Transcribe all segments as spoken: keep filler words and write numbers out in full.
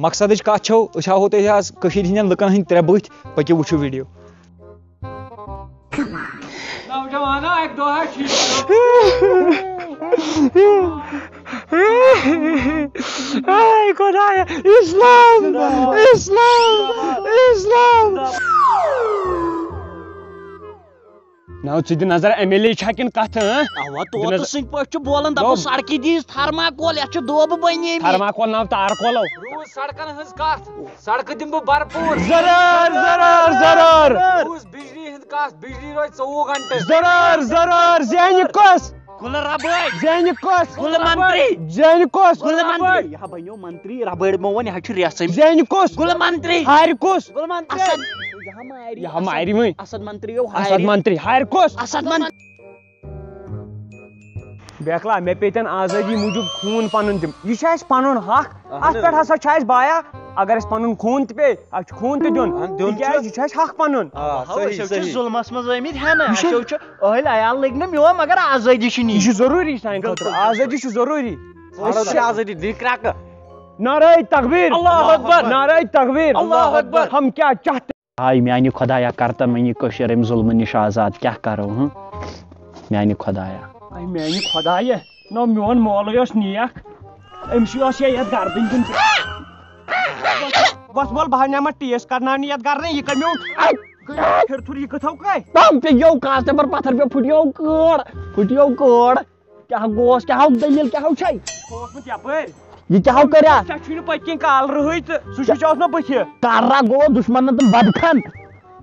مقصدٕچ کتھ چھو، أسۍ ہاوہو تۄہہِ آز کٔشیٖرِ ہٕنٛدٮ۪ن لُکن ہٕنٛدۍ ترٛےٚ بٕتھۍ، پٔکِو وٕچھِو video۔ نوجوانو، اکہِ دۄہ حظ چھُ یہِ اے خۄدایا، اسلام، اسلام، اسلام۔ ناو ژٕ دِ نظر، ایم ایل اے چھا کِنہٕ کتھ، ہاں؟ اوا، دِ نظر۔ طوطہٕ سٕنٛدۍ پٲٹھۍ چھُ بولان، دپان، دوٚپ۔ سڑکہِ دِیٖس تھرماکول، یتھ چھُ دوب بنے مٕتۍ۔ تھرماکول ناو تارکولو۔ روٗز سڑکن ہٕنٛز کتھ، سڑکہٕ دِمہٕ بہٕ بھرپوٗر۔ زرار، زرار، زرار۔ روٗز بجلی ہٕنٛز کتھ، بجلی روزِ ژوٚوُہ گھنٹہٕ۔ زرار، زرار، زینہِ کۄس؟ گُلہٕ ربٲے۔ زینہِ کۄس؟ گُلہٕ منتری۔ زینہِ کۄس؟ گُلہٕ منتری۔ یہِ ہا بنیو منتری، ربٲے مو وۄنۍ، یہِ ہا چھُ ریژھٕے۔ زینہِ کۄس؟ گُلہٕ منتری۔ ہارِ کۄس؟ گُلہٕ منتری۔ اسد۔ یہِ ہا مارِ۔ یہِ ہا مارِ وۄنۍ۔ اسد منتری یو اسد ہارِ۔ منتری، ہارِ کۄس؟ اسد منتری۔ بیکلا، مےٚ پیٚتن آزٲدی موٗجوٗب خوٗن پنُن دیُن۔ یہِ چھُ اَسہِ پنُن حق۔ اہن اَتھ حظ۔ پٮ۪ٹھ ہسا چھُ اَسہِ بایا، اگر اَسہِ پنُن خوٗن تہِ پیٚیہِ، اَسہِ چھُ خوٗن تہِ دیُن۔ اہن، دیُن چھُ۔ تِکیٛازِ یہِ چھُ اَسہِ حق پنُن۔ آ، اہو، صحیح، أسۍ حظ چھِ صحیح۔ ظُلمس منٛز ٲمٕتۍ ہٮ۪نہٕ۔ یہِ چھُ اَسہِ حظ چھُ أہلۍ عیال لٔگۍ نہٕ میون، مگر آزٲدی چھِ نِنۍ۔ یہِ چھُ ضروٗری سانہِ خٲطرٕ۔ بِلکُل، بِلکُل۔ آزٲدی چھُ ضروٗری۔ ژھانڈو تیٚلہِ آزٲدی، دِیِو کرٛٮ۪کہٕ۔ نعرہ تکبیر۔ اللہ اکبر۔ نعرہ تکبیر۔ اللہ اکبر۔ ہم کیا چاہتے؟ ہاے میانہِ خۄدایا، کر تن وۄنۍ یہِ کٔشیٖر امہِ ظُلمہٕ نِش آزاد، کیٛاہ کرو، ہٕں؟ میانہِ خۄدایا۔ اے میانہِ خۄدایہِ، نہ میون مولوی اوس نیک، أمۍ سٕے اوس یہِ یتھ گردٕنۍ کِنۍ۔ وۄتھ وۄل، بہٕ ہا نِمہٕ ٹیس کرناونہِ یتھ گردٕنۍ، یہِ کمیو۔ اے! پھِر تھُر یہِ کتھو کٔے؟ تم پیٚیو کاس تمبر پتھر پٮ۪ٹھ پھُٹیو کٲڑ، پھُٹیو کٲڑ۔ کیٛاہ گوس؟ کیٛاہ ہو دٔلیٖل؟ کیٛاہ ہو چھے؟ اوسمُت یپٲرۍ۔ یہِ کیٛاہ ہو کریٛا؟ ژےٚ چھُے نہٕ پٔتۍ کِنۍ کالرٕہٕے تہٕ سُہ چھُے ژےٚ اوس مےٚ بٕتھِ۔ کالرا گوٚو دُشمنن تہٕ بدکھن۔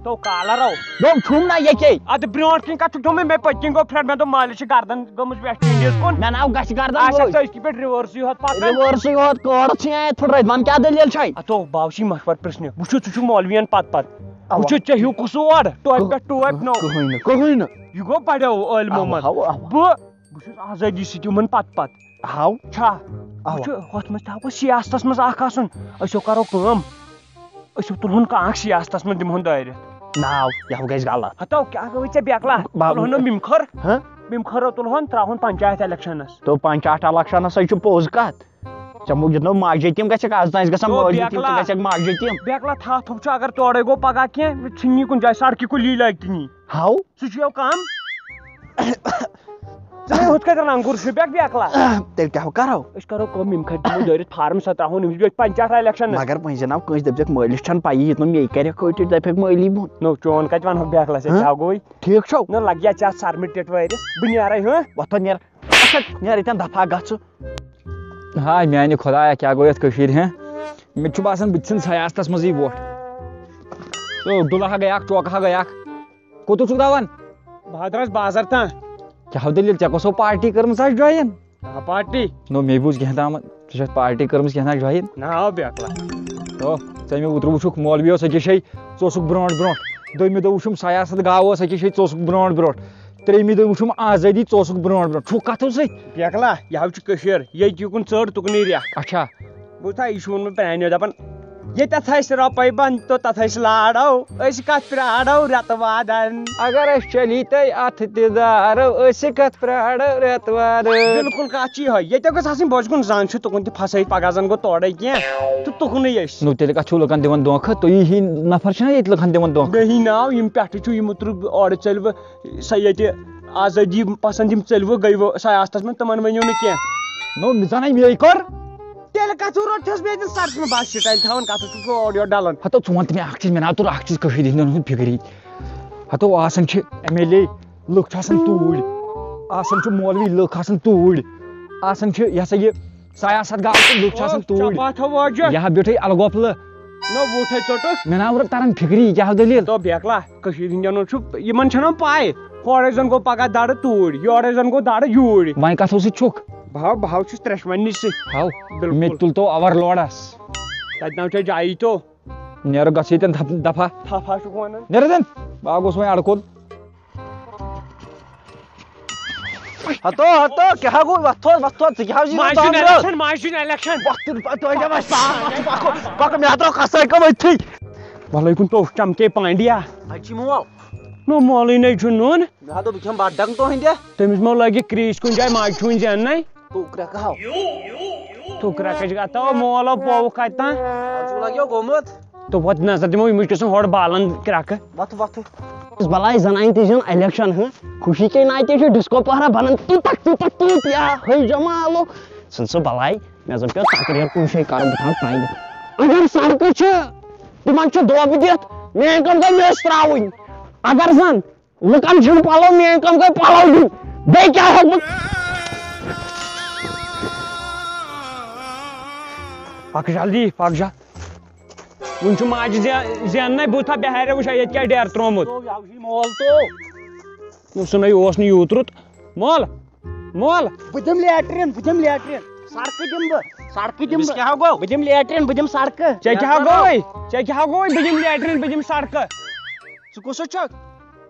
تو کالرو۔ گوٚو چھُم نہ ییٚکے۔ اَدٕ برٛونٛٹھ کِنۍ کَتھ چھُکھ تھوٚمُت؟ مےٚ پٔتۍ کِنۍ گوٚو فرٛٹ، مےٚ دوٚپ مالِس چھِ گردن گٔمٕژ ویسٹ اِنڈیَس کُن۔ مےٚ ناو گژھِ گردن اچھا، گوٚو۔ تٔتھۍ کِتھ پٲٹھۍ رِوٲرسٕے ہوت پَتہٕ۔ رِوٲرسٕے ہوت کٲڑ ژھٕنۍ اَتہِ پھٕٹرٲیِتھ۔ وَن کیٛاہ دٔلیٖل چھے؟ اَتو باوشی مَشوَر پرٛژھنہِ۔ وٕچھِو، ژٕ چھُکھ مولوِیَن پَتہٕ پَتہٕ۔ اَوا۔ وٕچھِو، ژےٚ ہیوٗ قصوٗر، ٹوپہِ پٮ۪ٹھ ٹوپۍ نو۔ کٕہٕنۍ نہٕ، کٕہٕنۍ نہٕ۔ یہِ گوٚو بَڑیو عٲلمو اَوا، منٛز۔ اَوا، اَوا۔ بہٕ بہٕ چھُس آزٲدی سۭتۍ یِمن پتہٕ پتہٕ۔ ہاو۔ چھا؟ اَوا۔ وٕچھ، ہۄتھ منٛز تہِ ہاو پَتہٕ سیاستس منٛز اکھ آسُن۔ أسۍ ہو کرو کٲم، أسۍ ہو تُلہون کانٛہہ اکھ سیاستس منٛز، دِمہون دٲرِتھ۔ ناو، یہِ ہو گژھِ غلط۔ ہتو، کیٛاہ گوٚوُے ژےٚ بیکلا؟ بابا۔ تُلہون نہٕ مِمخر۔ ہہ؟ مِمخر ہو تُلہون، ترٛاوہون پنچایت الیکشنس۔ تو پنچایت الیکشنس سۭتۍ چھُ پوٚز کتھ۔ ژےٚ موٗجوٗب نو ماجہِ یتیٖم گژھکھ آز تام، أسۍ گژھو تو مٲلۍ یتیٖم، ژٕ بیکلا۔ گژھکھ ماجہِ یتیٖم۔ بیکلا تھپھ تھپھ چھُ، اگر تورے گوٚو پگاہ کینٛہہ، ژھٕنہِ یہِ کُنہِ جایہِ سڑکہِ کُلی لگہِ تہِ نی۔ ہاو۔ سُہ چھُ یو کم۔ ژٕ نے ہُتھ کٲٹھۍ رنٛگ گُر چھُ بیکھ بیکلا۔ تیٚلہِ کیٛاہ کرو؟ أسۍ کرو کٲم، یِم کھٔتۍ تِمو دٲرِتھ فارم ستراوہون أمِس بیٚیہِ پنچایت الیکشنس۔ مگر وۄنۍ زن آو کٲنٛسہِ دٔپزٮ۪کھ مٲلِس چھَنہٕ پَیی، ییٚتہِ نہٕ مے کرِ کٲٹِتھ دَپٮ۪کھ مٲلی بۄن۔ نو چون کتہِ ونہوکھ بیکلس، ہہ؟ کیٛاہ گوٚوٕے؟ ٹھیٖک چھو؟ نہ لگہِ یا ژےٚ اَتھ سرمہِ ٹِٹھ وٲرِس، بہٕ نیرے ہہ۔ وۄتھ نیرا۔ اچھا، نیر ییٚتٮ۪ن دفعہ گژھ ژٕ۔ ہاے میانہِ خۄدایا، کیٛاہ گوٚو یتھ کٔشیٖرِ، ہہ؟ مےٚ تہِ چھُ باسان بہٕ تہِ ژھٕنہٕ سیاستس منٛزٕے ووٹ۔ او، ڈُلہٕ ہا گٔیاکھ، چوکہٕ ہا گٔیاکھ۔ کوٚت اوسُکھ دَوان؟ بہٕ ہا درٛاس بازر تام۔ کیٛاہ ہو دٔلیٖل؟ ژےٚ کۄس ہو پارٹی کٔرمٕژ آز join؟ آ، پارٹی۔ نو، مے بوٗز کینٛہہ تام، ژےٚ چھَتھ پارٹی کٔرمٕژ کینٛہہ تام join۔ نا، آو بیکلا۔ او، ژےٚ مےٚ اوترٕ وُچھُکھ مولوی اوس أکِس جایہِ، ژٕ اوسُکھ برونٛٹھ برونٛٹھ۔ دوٚیمہِ دۄہ وُچھُم سیاست گاو اوس أکِس جایہِ، ژٕ اوسُکھ برونٛٹھ برونٛٹھ۔ ترٛیٚیمہِ دۄہ وُچھُم آزٲدی، ژٕ اوسُکھ برونٛٹھ برونٛٹھ۔ چھُکھ کَتھو سۭتۍ؟ بیکلا، یہِ حظ چھُ کٔشیٖر، ییٚتہِ یُکُن ژٔر تُکنٕے رٮ۪کھ۔ اچھا۔ بوٗزتھا، یہِ چھُ ووٚنمُت پرٛانیو، دَپان، ییٚتٮ۪تھ اَسہِ رۄپَے بَنہِ تہٕ تَتھ أسۍ لارو، أسۍ کَتھ پرٛارو رٮ۪تہٕ وادَن۔ اگر اَسہِ چلی تۄہہِ اَتھٕ تہِ دارو، أسۍ کَتھ پرٛارو رٮ۪تہٕ وادَن۔ بِلکُل کَتھ چھِ یِہوٚے، ییٚتٮ۪تھ گٔژھ آسٕنۍ بۄچھِ کُن زَنٛگ چھِ تُکُن تہِ پھَسٲیِتھ، پَگاہ زَن گوٚو تورَے کینٛہہ تہٕ تُکنُے أسۍ۔ نو تیٚلہِ کَتھ چھُو لُکَن دِوان دھوکہٕ؟ تُہی ہی نفر چھِنہ ییٚتہِ لُکَن دِوان دھوکہٕ؟ مےٚ ہی ناو، یِم پٮ۪ٹھٕ چھُ، یِم اوترٕ اورٕ ژٔلۍ وٕ، سۄ ییٚتہِ آزٲدی پسند یِم ژٔلۍ وٕ گٔے وٕ سیاستس منٛز، تِمن ؤنِو نہٕ کینٛہہ۔ نو، مےٚ زناے مے کٔر۔ تیٚلہِ کتھ ژٕ روٚٹھس مےٚ دِژ سڑکہِ منٛز بس سٹایل تھاوان، کتھ چھُکھ ژٕ اورٕ یورٕ ڈلان؟ ہتو، ژٕ وَن تہٕ مےٚ اکھ چیٖز، مےٚ ناو تُل اکھ چیٖز کٔشیٖرِ ہِنٛدٮ۪ن ہُنٛد فِکرِ۔ ہتو، آسان چھِ ایم ایل اے، لُکھ چھِ آسان توٗرۍ، آسان چھِ مولوی، لُکھ آسان توٗرۍ، آسان چھِ، یہِ ہسا یہِ، سیاست گاو تہٕ لُکھ چھِ آسان اوہ، توٗرۍ۔ چپاتھا واجہ۔ یہِ ہا بیوٗٹھٕے الگوپلہٕ۔ نہ وُٹھے ژوٚٹُکھ۔ مےٚ ناو رہٕ تران فِکرِ، یہِ کیٛاہ ہو دٔلیٖل؟ تو بیکلا، کٔشیٖرِ ہِنٛدٮ۪ن چھُ، یِمن چھَنہٕ پَے، ہورَے زَن گوٚو پَگاہ دَرٕ توٗرۍ، یورَے زَن گوٚو دَرٕ یوٗرۍ۔ وۄنۍ کَتھ اوسُے چھُکھ؟ بہٕ ہاو، بہٕ ہاو چھُس ترٛٮ۪شوَنہِ نِش سۭتۍ۔ ہاو، بِلکُل۔ مےٚ تُل تو اوَر لوڈَس۔ تَتہِ نہ چھےٚ جایی تو۔ نیرٕ گژھٕ ییٚتٮ۪ن دف-، دفعہ۔ تھپھ ہا چھُکھ وَنان۔ نیرٕ تَن۔ بہٕ ہا گوٚژھ وۄنۍ اَڑٕ کُن۔ ہتو، ہتو، کیٛاہ گوٚو؟ وۄتھ تھوٚد، وۄتھ تھوٚد، ژٕ کیٛاہ حظ یہِ ماجہِ ہُنٛد دام الیکشن، ماجہِ ہُنٛد الیکشن۔ وۄتھ تُل پتہٕ وۄنۍ دٮ۪مس پاکھ، پاکھ، پاکھ، مےٚ درٛاو قصٲے کٲم أتھی۔ وعلیکم تو چمکے پانڈیا۔ اَتہِ چھِ مول۔ نو مولٕے نے چھُ نوٗن۔ مےٚ ہا دوٚپ بہٕ کھٮ۪مہٕ بتہٕ ڈَکہٕ تُہٕنٛدِ۔ تٔمِس ما لگہِ کریٖس کُنہِ جایہِ، ماجہِ چھُ وُنہِ زیننے۔ تو کرٛٮ۪کہٕ ہاو۔ تو کرٛکٕچ کتھ، تو مولو پووُکھ کتہِ تام؟ چھُ لگیو گوٚمُت۔ تو وۄتھ نظر دِمو، یِمِچ کیٛاہ سا ہورٕ بالن کرٛکہٕ۔ وۄتھ وۄتھ۔ بلاے زنانہِ تہِ زیُن الیکشن، ہہ؟ خوشی کے ناطے چھُ ڈسکو پہرا بنان، تیوٗتاہ تیوٗتاہ تیوٗت یا ہے جمالو۔ ژھٕن سُہ بلاے، مےٚ زن پیوٚو تقریر کُنہِ جایہِ کرُن، بہٕ تھاوٕ ٹرٛاے۔ اگر سڑکہٕ چھِ، تِمن چھُ دۄب دِتھ، میٲنۍ کٲم گٔے میٚژ ترٛاوٕنۍ۔ اگر زن لُکن چھِنہٕ پلو، میٲنۍ کٲم گٔے پلو دِنۍ۔ بیٚیہِ کیٛاہ ہٮ۪کہٕ بہٕ؟ پکھ جلدی، پکھ جلدی۔ وُنہِ چھُ ماجہِ زے- زیننَے، بہٕ تھاو بِہارِ وٕچھا ییٚتہِ کیٛاہ ڈیرٕ ترٛوومُت۔ یہِ ہاو چھُے مول تو۔ نہ، سُہ نَے اوس نہٕ یوٗت رُت۔ مول، مول۔ بہٕ دِمہٕ لیٹرین، بہٕ دِمہٕ لیٹرین۔ سڑکہٕ دِمہٕ بہٕ، سڑکہٕ دِمہٕ أمِس بہٕ۔ کیٛاہ ہا گوٚو؟ بہٕ دِمہٕ لیٹرین، بہٕ دِمہٕ سڑکہٕ۔ ژےٚ کیٛاہ ہا گوٚوُے؟ ژےٚ کیٛاہ ہا گوٚوُے؟ بہٕ دِمہٕ لیٹرین، بہٕ دِمہٕ سڑکہٕ۔ ژٕ کُس چھُکھ؟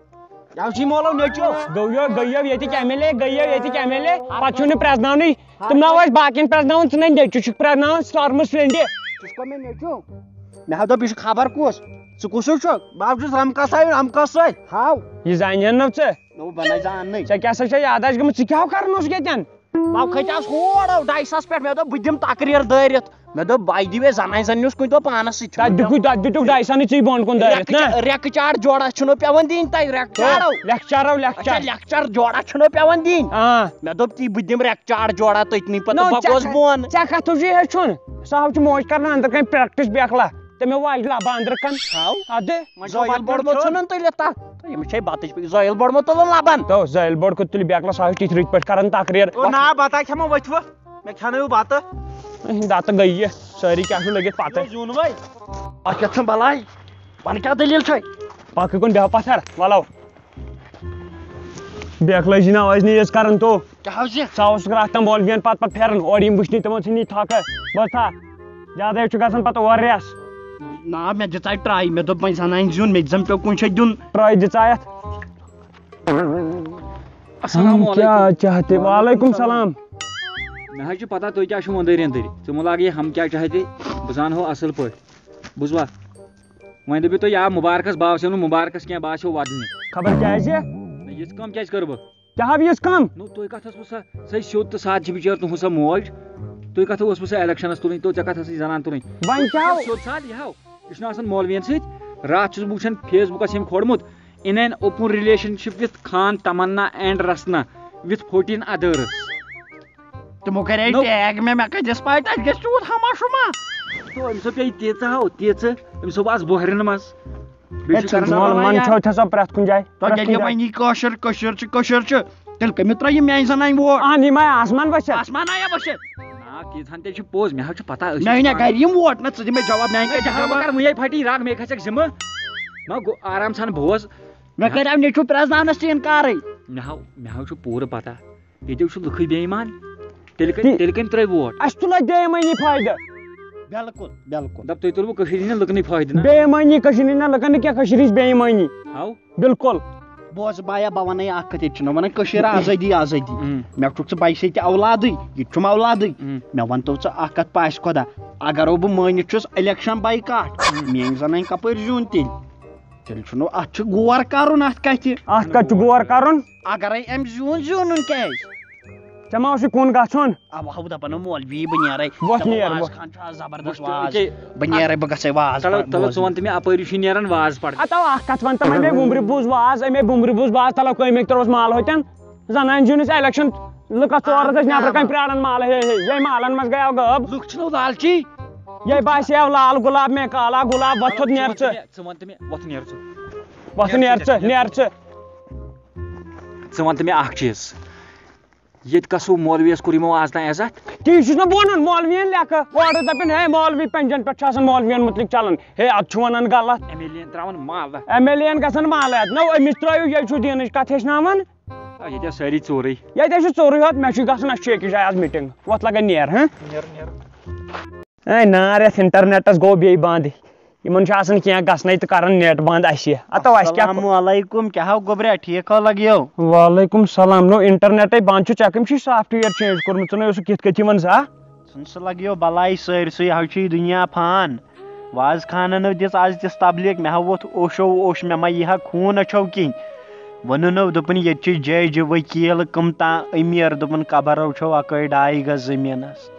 یہِ ہاو چھُے مولو نیٚچو۔ گٔیو، گٔیو ییٚتِکۍ ایم ایل اے، گٔیو ییٚتِکۍ ایم ایل اے۔ پتہٕ چھُو نہٕ پرٛزناونٕے۔ تِم نا ٲسۍ باقین پرٛزناوان، ژٕ نے نیٚچوٗ چھُکھ پرٛزناوان سۄرمہٕ سرٛنٛڈِ۔ ژٕ چھُکھ مےٚ نیٚچوٗ؟ مےٚ ہا دوٚپ، یہِ چھُ خبر کُس۔ ژٕ کُس ہیوٗ چھُکھ؟ بہٕ ہا چھُس رمہٕ کسٲے، رمہٕ کسٲے۔ ہاو۔ یہِ زانہِ ہن نہٕ ژٕ۔ نوٚو بنٲے زاننٕے۔ ژےٚ کیٛاہ سا چھےٚ یاداش گٔمٕژ؟ ژٕ کیٛاہ ہو کرنووُس ییٚتٮ۪ن؟ بہٕ کھٔتیٛاس ہور، ڈایسَس پٮ۪ٹھ۔ مےٚ دوٚپ، بہٕ دِمہٕ تقریر دٲرِتھ۔ مےٚ دوٚپ، باے دی وے زنانہِ زَن نیوٗس کُنہِ دۄہ پانَس سۭتۍ۔ تَتہِ دیُتکُے، تَتہِ دیُتُکھ ڈایسَنٕے ژٕے بۄن کُن دٲرِتھ، نا؟ ریٚکہٕ چا-، ریٚکہٕ چاڑ جوڑا چھُنو پٮ۪وان دِنۍ تۄہہِ، ریٚکہٕ چاڑو۔ لیٚکچارو، اچھا، لیٚکچار۔ لیٚکچار جوڑا چھُنو پٮ۪وان دِنۍ۔ آ۔ مےٚ دوٚپ، تی بہٕ دِمہٕ ریٚکہٕ چاڑ جوڑا تٔتنٕے پَتہٕ، نو، بہٕ ژےٚ گوس کَتھ، بۄن۔ ژےٚ کَتھ چھُے ہیٚچھُن؟ سُہ ہا چھُ موج کَران أنٛدرٕ کَنۍ practice بیکلا۔ تٔمۍ وایہِ لَبہٕ أنٛدرٕ کَنۍ۔ ہاو۔ اَدٕ۔ وۄنۍ چھُ زٲیِل بَتہٕ بوٚڑمُت کھیوٚن۔ ژھٕنُن تُلِتھ تَتھ۔ تہٕ یِم چھے بَتٕچ زٲیِل بوٚڑمُت تُلُن لَبَن۔ تو زٲیِل بوٚڑ کھوٚت تُلہِ بیکلا، سُہ ہا چھُ تِتھۍ رٕتۍ پٲٹھۍ کَران تقریر۔ او نا، بَتہٕ ہا کھٮ۪مو ؤتھۍ وٕ۔ مےٚ کھٮ۪نٲیِو بَتہٕ۔ دَتہٕ گٔیہِ، سٲری کیٛاہ چھُو لٔگِتھ پَتہٕ۔ زیُن وَے۔ اَتھ کیٛاہ چھَم بَلاے؟ وَنہٕ کیٛاہ دٔلیٖل چھے؟ پَکھ کُن بیٚہہ پَتھر، وَلو۔ بیکلٲزی نا ٲسۍ نہٕ یِژھ کَران تو۔ کیٛاہ حظ یہِ؟ ژٕ اوسُکھ راتھ تام مولوِین پَتہٕ پَتہٕ پھیران، اورٕ یِم وٕچھنہِ تِمو ژھٕنی تھۄکہٕ۔ بوز تھا، زیادَے چھُ گژھان پَتہٕ اورٕ ریس۔ نا، مےٚ دِژاے ٹراے، مےٚ دوٚپ وۄنۍ زَنانہِ زیُن، مےٚ تہِ زَن پیوٚو کُنہِ جایہِ دیُن۔ ٹراے دِژایَتھ۔ السلام ہم کیا علیکم۔ چاہتے؟ وعلیکم السلام۔ مےٚ حظ چھِ پتہ تُہۍ کیٛاہ چھِو وۄندٲرۍ یَندٲرۍ۔ ژٕ مہٕ لاگ یہِ ہم کیا چاہتے، بہٕ زانہٕ ہو اَصٕل پٲٹھۍ۔ بوٗزوا؟ وۄنۍ دٔپِو تُہۍ، یا مُبارکَس، بہٕ آسیو نہٕ مُبارکَس کینٛہہ، بہٕ آسیو وَدنہِ۔ خبر کیٛازِ؟ نہ، یِژھ کٲم کیٛازِ کٔر بہٕ؟ کیٛاہ ہا یِژھ کٲم؟ نو، تُہۍ کَتھ ٲسوٕ سۄ، سۄ سیوٚد تہٕ سادٕ چھِ بِچٲر تُہٕنٛز سۄ موج۔ تُہۍ کَتھ اوسوٕ سۄ الیکشنَس تُلٕنۍ، تہٕ ژےٚ کَتھ ٲسٕے زَنان تُلٕنۍ؟ وۄنۍ کیٛاہ؟ سیوٚد سادٕ یہِ ہاو۔ یہِ چھُنہٕ آسان مولوِیَن سۭتۍ۔ راتھ چھُس بہٕ وٕچھان Facebook-س ییٚمۍ کھولمُت، "In an open relationship with Khan Tamanna and Rasna with fourteen others." تِمو کَرے نو۔ Tag مےٚ، مےٚ کَتہِ ٲس پَے تَتہِ گژھِ تیوٗت ہما شُما۔ تو أمۍ سُنٛد پیٚیہِ تیٖژاہ ہو، تیٖژٕ۔ أمۍ سُنٛد آس بۄہرٮ۪ن منٛز۔ بیٚیہِ ہے، چھُ ژٕ کران وَن، وَن واریاہ۔ چھو تھَسا پرٛٮ۪تھ کُنہِ جایہِ، تۄہہِ پرٛٮ۪تھ کیٛازِ کُنہِ یہِ جایہِ۔ وۄنۍ یہِ کٲشُر، کٔشیٖر چھِ، کٔشیٖر چھِ، تیٚلہِ کٔمۍ ترٛٲے یہِ میٛانہِ زَنانہِ ووٹ؟ اَہَن، یِم آے آسمان ؤسِتھ۔ آسمان آیا ؤسِتھ؟ نا، تیٖژ ہن تہِ چھِ پوٚز، مےٚ حظ چھِ پتہ، أسۍ نہ، چھِ نہ، پانہٕ۔ گرِ یِم ووٹ، نہ، ژٕ دِ مےٚ جواب، میٛانہِ نہ، کَتہِ جواب جواب؟ کَر، وٕنی پھٹی رگ، مےٚ کھسٮ۪کھ ذِمہٕ۔ نہ، گوٚو آرام سان بوز۔ مےٚ کَریو نیٚچوٗ پرٛزناونَس تہِ اِنکارٕے۔ مےٚ ہاو، مےٚ ہاو چھُ پوٗرٕ پتہ۔ ییٚتہِ چھُ لُکھٕے بے ایمان۔ تیٚلہِ کٔمۍ، تی- تیٚلہِ کٔمۍ ترٛٲے ووٹ؟ اَسہِ تُلے بے ایمٲنی فٲیدٕ۔ بِلکُل، بِلکُل۔ دَپ تُہۍ تُلوٕ کٔشیٖرِ ہِنٛدٮ۪ن لُکَنٕے فٲیدٕ نا؟ بے ایمٲنی کٔشیٖرِ ہِنٛدٮ۪ن لُکَن نہٕ کینٛہہ، کٔشیٖرِ ہِنٛز بے ایمٲنی۔ ہاو؟ بِلکُل۔ بوز بایا، بہٕ وَنَے اَکھ کَتھ، ییٚتہِ چھِنہٕ وَنان کٔشیٖر آزٲدی، آزٲدی۔ اۭں۔ مےٚ چھُکھ ژٕ بَچہِ سۭتۍ تہِ اولادٕے، یہِ تہِ چھُم اولادٕے۔ اۭں۔ مےٚ وَن تو ژٕ اَکھ کَتھ پاسہِ خۄدا، اگرو بہٕ مٲنِتھ چھُس الیکشن بایکاٹ، اۭں۔ میٛٲنۍ زَنانہِ کَپٲرۍ زیوٗن تیٚلہِ؟ تیٚلہِ چھُنہٕ، اَتھ چھُ غور کَرُن اَتھ کَتھِ۔ اَتھ کَتہِ چھُ غور کَرُن؟ اگرے أمۍ زیوٗن، زیوٗنُن کیٛازِ؟ ژےٚ ما اوسُے کُن گژھُن؟ اَوٕ ہاو دَپان مولوی، بہٕ نیرَے۔ وۄتھ دَپان نیر، وازٕ وۄتھ۔ خان چھُ آز زبردست وٕچھ، واز۔ ییٚکے، بہٕ نیرَے، بہٕ گژھَے واز تَلہٕ، پَتہٕ تَلہٕ، ژٕ بوزنہِ۔ وَن تہٕ مےٚ، اَپٲری چھُے نیران واز پَتہٕ؟ اَتھ آو اَکھ کَتھ وَن تہٕ، أمۍ بُمرِ بوٗز واز، أمۍ بُمرِ بوٗز واز، تَلہٕ کٔمۍ أکۍ ترٛووُس مال ہوتٮ۪ن۔ زَنانہِ زیوٗنِس الیکشن، لُکَس ژورَس ٲسۍ نٮ۪برٕ کَنۍ پرٛاران مال، ہے، ہے، یے مالَن منٛز گٔیو غٲب۔ لُکھ چھِنہٕ لالچی۔ یے باسیو لال گۄلاب مےٚ، کالا گۄلاب، وۄتھ تھوٚد نیر ژٕ۔ ژٕ وَن تہٕ مےٚ، وۄتھ نیر ژٕ۔ وۄتھ نیر ژٕ، نیر ژٕ۔ ژٕ وَن تہٕ مےٚ اَکھ چیٖز۔ ییٚتہِ کَسو مولویَس کوٚر یِمو آز تام عزت؟ تی چھُس نہ بہٕ وَنان، مولویَن لیکھٕ۔ اورٕ دَپن، ہے، مولوی پنجن پٮ۪ٹھ چھُ آسان مولویَن مُتعلِق چَلان۔ ہے، اَدٕ چھُ وَنان غلط۔ ایم ایل اے یَن ترٛاوان مالہٕ۔ ایم ایل اے یَن گژھان مالہٕ اَتھ۔ نہ، أمِس ترٛٲیِو، یہِ چھُ دیٖنٕچ کَتھ ہیٚچھناوان۔ آ، ییٚتہِ ٲس سٲری ژوٗرٕے۔ ییٚتہِ ٲسِو ژوٗرٕے ہوت، مےٚ چھُ گژھُن، اَسہِ چھُ أکِس جایہِ آز میٖٹِنٛگ۔ وۄتھ لَگَن نیر، ہہ؟ نیر، نیر۔ اے نار، یَتھ اِنٹرنیٹَس گوٚو بیٚیہِ بنٛد۔ یِمَن چھُ آسان کینٛہہ گژھنَے تہٕ کَران نیٹ بنٛد اَسہِ۔ اَتو اَسہِ کیٛاہ؟ السلام علیکم، کیٛاہ ہو گوٚبریا، ٹھیٖک ہو لَگیو؟ وعلیکم السلام۔ نو، اِنٹرنیٹَے بنٛد چھُ، ژےٚ کٔمۍ چھُے سافٹ وِیَر چینج کوٚرمُت؟ ژٕ نَے اوسُکھ یِتھ کٔنۍ یِوان زانٛہہ۔ ژھٕن سُہ لَگیو بَلاے، سٲرسٕے ہو چھُ یہِ دُنیا فان۔ وازٕ خانَن ہو دِژ آز تِژھ تبلیغ، مےٚ ہا ووٚتھ اوشو اوش، مےٚ ما یی ہا خوٗن أچھو کِنۍ۔ ووٚنُن ہو، دوٚپُن، ییٚتہِ چھِ جج، ؤکیٖل، کٕم تام أمیٖر، دوٚپُن، قبر ہو چھو اَکٲے ڈاے گز زٔمیٖنَس۔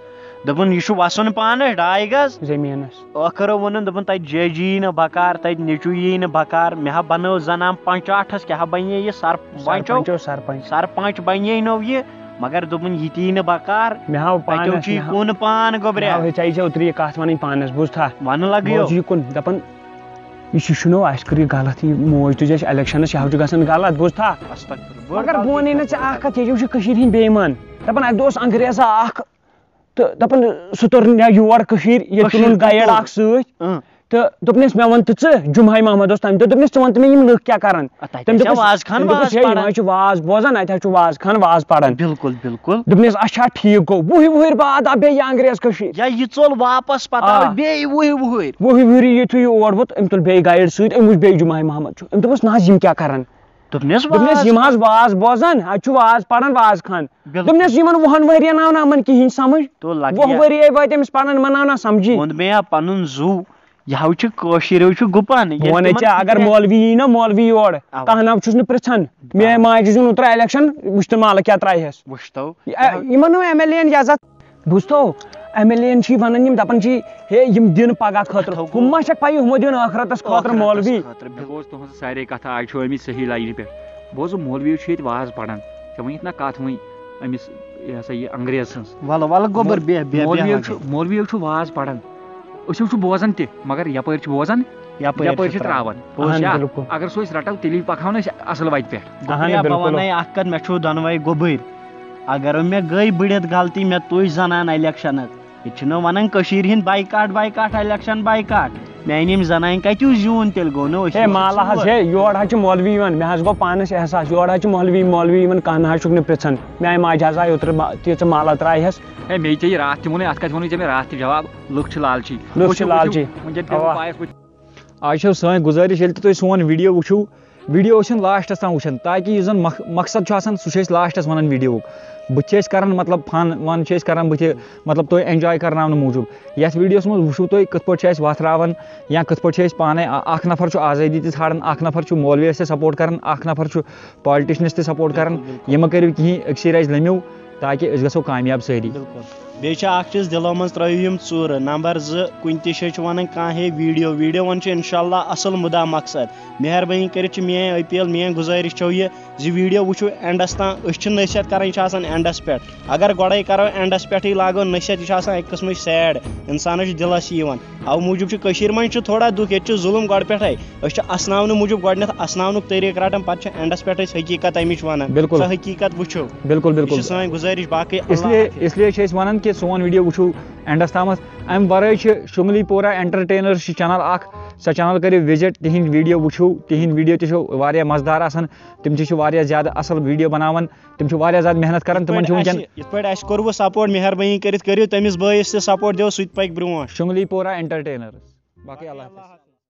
دوٚپُن، یہِ چھُ وَسُن پانَس ڈاے گز۔ زٔمیٖنَس۔ ٲخٕر ووٚنُن، دوٚپُن، تَتہِ جیجی یی نہٕ بکار، تَتہِ نیٚچوٗ یی نہٕ بکار۔ مےٚ ہا بنٲو زنان پنچاٹھس، کیٛاہ ہا بنے یہِ؟ سر پنچو، سرپنچو سرپنچ۔ سرپنچ بنے نو یہِ، مگر دوٚپُن، یہِ تہِ یی نہٕ بکار۔ مےٚ ہاو تَتیو پانَس، چھُ یہِ مےٚ ہاو، کُن پان مےٚ گوٚبریا۔ ہاو ہیٚژاے ژےٚ اوترٕ یہِ کَتھ وَنٕنۍ پانَس، بوٗزتھا؟ وَنہٕ لگیو۔ بوز یہِ کُن، دَپان، یہِ چھُ، چھُنو اَسہِ کٔر یہِ غلط، یہِ موج تُج اَسہِ الیکشنَس، یہِ ہاو چھُ گژھان غلط، بوٗزتھا؟ استغفر۔ مگر بہٕ وَنے نہٕ ژےٚ اَکھ کَتھ، ییٚتہِ وٕچھ کٔشیٖرِ ہِنٛدۍ بے ایٖمان۔ دَپان اَکہِ دۄہ اوس انگریزا اَکھ، تہٕ دَپان سُہ توٚر مےٚ یور کٔشیٖرِ، ییٚتہِ کٔشیٖرِ تُلُن پٮ۪ٹھ گایڈ توٚر۔ اَکھ سۭتۍ۔ اۭں۔ تہٕ دوٚپنَس، مےٚ وَن تہٕ ژٕ، جمعہ ماہ محمد اوس تَمہِ دۄہ، دوٚپنَس، ژٕ وَن تہٕ مےٚ، یِم لُکھ کیٛاہ کَرَن؟ آ، تَتہِ تٔمۍ چھا دوٚپُس، واز خان تٔمۍ دوٚپُس، واز ہے، پَران؟ یِم حظ چھِ واز بوزان، اَتہِ حظ چھُ واز خان واز پَران۔ بِلکُل، بِلکُل۔ دوٚپنَس، اچھا، ٹھیٖک گوٚو۔ وُہہِ وُہٕرۍ بعد آو بیٚیہِ انگریز کٔشیٖرِ۔ یا یہِ ژوٚل واپس، پتہٕ آ۔ آو بیٚیہِ وُہہِ وُہٕرۍ۔ وُہہِ وُہٕرۍ یُتھُے یہِ اور ووت، أمۍ تُل بیٚیہِ گایڈ سۭتۍ، أمۍ وُچھ بیٚیہِ جمعہ محمد چھُ۔ أمۍ دوٚپُس، نہ حظ، یِم کیٛاہ کَرَن؟ دوٚپنَس، دوٚپنَس، واز۔ یِم حظ واز بوزان، اَتہِ چھُ واز پَران واز خان۔ بِلکُل۔ دوٚپنَس، یِمَن وُہَن ؤرِیَن آو نہٕ یِمَن کِہیٖنۍ سَمٕجھ۔ تو لگہِ وُہ ہا۔ ؤری آے وٲتۍ أمِس پَران، یِمَن آو نہٕ سَمجھی۔ ووٚن مےٚ یا پَنُن زُو، یہِ ہاو چھُ کٲشِر، یہِ چھُ گُپن۔ ییٚلہِ بہٕ وَنے تِمن ژےٚ، اگر فِکرِ مولوی یی نا، مولوی یور، اَوا۔ کانٛہہ نہ چھُس نہٕ پرٛژھان۔ میٛانہِ ماجہِ زیوٗن اوترٕ الیکشن، وٕچھ تہٕ مالہٕ کیٛاہ ترٛایہس۔ وٕچھتو۔ یہِ-، یِمن نہٕ ایم ایل اے یَن یزت۔ بوٗزتو، ایم ایل اے یَن چھِ وَنان، یِم دَپان چھِ، ہے، یِم دِن پگاہ خٲطرٕ۔ اَتھو گوٚو۔ ہُم ما چھَکھ پَیی، ہُمو دِن ٲخرتس خٲطرٕ ٲخرتس مولوی۔ خٲطرٕ، مےٚ بِلکُل۔ بوز تُہنٛز سارے کتھٕ، آز چھُ آمٕتۍ صحیح لاینہِ پٮ۪ٹھ۔ بوز، مولوی چھُ ییٚتہِ واز پران۔ ژےٚ ووٚنُتھ نہ کتھ وۄنۍ أمِس، یہِ ہسا یہِ انگریز سٕنٛز۔ وَلہٕ، وَلہٕ، گوٚبُر، مول-، بیٚہہ، بیٚہہ، مولوی بیٚہہ چھُ، مولوی چھُ واز پران۔ أسۍ حظ چھِ بوزان تہِ، مگر یپٲرۍ چھِ بوزان، یپٲرۍ یپٲرۍ چھِ چھِ ترٛاوان۔ ترٛاوان۔ پوٚز اہن، چھا؟ بِلکُل۔ اگر سُہ أسۍ رٹو، تیٚلی پکہو نہٕ أسۍ اصل وتہِ پٮ۪ٹھ۔ اہن، گوٚبریا، بہٕ بِلکُل۔ وَنَے اکھ کتھ، مےٚ چھُو دۄنوَے گوٚبٕرۍ۔ اگر مےٚ گٔے بٔڑِتھ غلطی، مےٚ تُج زنان الیکشنس۔ ییٚتہِ چھِنہٕ وَنان کٔشیٖرِ ہِنٛدۍ بایکاٹ، بایکاٹ، الیکشن بایکاٹ۔ میانہِ یِم زنانہِ کتہِ ہیوٗ زیوٗن تیٚلہِ گوٚو نہٕ أسۍ ہے یِم مالہٕ حظ، ژور۔ ہے، یورٕ حظ چھِ مولوی یِوان، مےٚ حظ گوٚو پانَس احساس، یورٕ حظ چھِ مولوی، مولوی یِوان، کانٛہہ نہ حظ چھُکھ نہٕ پرٛژھان۔ میٛانہِ ماجہِ حظ آے اوترٕ ما-، تیٖژٕ مالہٕ ترٛایہِ ہَس۔ ہے، مے ژےٚ یہِ راتھ تہِ ووٚنُے، اَتھ کَتہِ ووٚنُے ژےٚ مےٚ راتھ تہِ جواب؟ لُکھ چھِ لالچی۔ لُکھ چھِ لالچی۔ وٕنکٮ۪ن پٮ۪وٕ اَوا۔ پایَس وٕچھ۔ آز چھو سٲنۍ گُزٲرِش، ییٚلہِ تہِ تُہۍ سون ویٖڈیو وٕچھِو، ویٖڈیو ٲسِن لاسٹَس تام وٕچھان، تاکہِ یُس زَن مق-، مقصد چھُ آسان، سُہ چھِ أسۍ لاسٹَس وَنان ویٖڈیووُک۔ بٕتھِ چھِ أسۍ کَران، مطلب، فَن وَن چھِ أسۍ کَران بٕتھِ، مطلب، تُہۍ اٮ۪نجاے کَرناونہٕ موٗجوٗب۔ یَتھ ویٖڈیوَس منٛز وٕچھِو تُہۍ کِتھ پٲٹھۍ چھِ اَسہِ وَتھ راوان یا کِتھ پٲٹھۍ چھِ أسۍ پانَے اَ-، اَکھ نفر چھُ آزٲدی تہِ ژھانٛڈان، اَکھ نفر چھُ مولویَس تہِ سپوٹ کَران، اَکھ نفر چھُ پالٹِشنَس تہِ سپوٹ کَران۔ بِلکُل، بِلکُل۔ یہِ مہ کٔرِو کِہیٖنۍ، أکسٕے رَزِ لٔمِو، تاکہِ أسۍ گژھو کامیاب سٲری۔ بِلکُل۔ بیٚیہِ چھِ اَکھ چیٖز، دِلو منٛز ترٛٲیِو یِم ژوٗرٕ۔ نمبر زٕ، کُنہِ تہِ جایہِ چھِ وَنان کانٛہہ ہے ویٖڈیو، ویٖڈیو وَن چھُ اِنشاء اللہ اَصٕل مُدا مقصد۔ مہربٲنی کٔرِتھ چھِ میٛٲنۍ أپیٖل، میٛٲنۍ گُزٲرِش چھو یہِ زِ ویٖڈیو وٕچھِو اینڈَس تام۔ أسۍ چھِ نصیحت کَرٕنۍ، یہِ چھِ آسان اینڈَس پٮ۪ٹھ۔ اگر گۄڈَے کَرو، اینڈَس پٮ۪ٹھٕے لاگو نصیحت، یہِ چھِ آسان اَکہِ قٕسمٕچ سیڈ، اِنسانَس چھُ دِلَس یِوان۔ اَوٕ موٗجوٗب چھُ کٔشیٖرِ منٛز چھُ تھوڑا دُکھ، ییٚتہِ چھُ ظُلُم گۄڈٕ پٮ۪ٹھَے۔ أسۍ چھِ اَسناونہٕ موٗجوٗب گۄڈٕنٮ۪تھ اَسناونُک طریٖقہٕ رَٹان، پَتہٕ چھِ اینڈَس پٮ۪ٹھ أسۍ حقیٖقت اَمِچ وَنان۔ بِلکُل۔ سۄ حقیٖقت وٕچھو۔ بِلکُل، یہِ بِلکُل۔ چھِ سٲنۍ گُزٲرِش، باقٕے اس اللہ لیے، حافظ۔ اس لیے چھِ أسۍ وَنان کہِ سون ویٖڈیو وٕچھِو اینڈَس تامَتھ۔ اَمہِ وَرٲے چھِ شُنٛگلی پورہ اٮ۪نٹَرٹینٲرٕز چھِ چَنَل اَکھ، سۄ چَنَل کٔرِو وِزِٹ، تِہِنٛدۍ ویٖڈیو وٕچھِو، تِہِنٛدۍ ویٖڈیو تہِ چھِ واریاہ مَزٕدار آسان، تِم تہِ چھِ واریاہ زیادٕ اَصٕل ویٖڈیو بَناوان، تِم چھِ واریاہ زیادٕ محنت کَران، تِمَن چھِ وٕنکٮ۪ن اَسہِ، یِتھ پٲٹھۍ اَسہِ کوٚروٕ سپوٹ، مہربٲنی کٔرِتھ کٔرِو تٔمِس بٲیِس تہِ سپوٹ، دِیِو سُہ تہِ پَکہِ برٛونٛٹھ۔ شُنٛگلی پورہ اٮ۪نٹَرٹینٲرٕز۔ باقٕے اللہ حافظ۔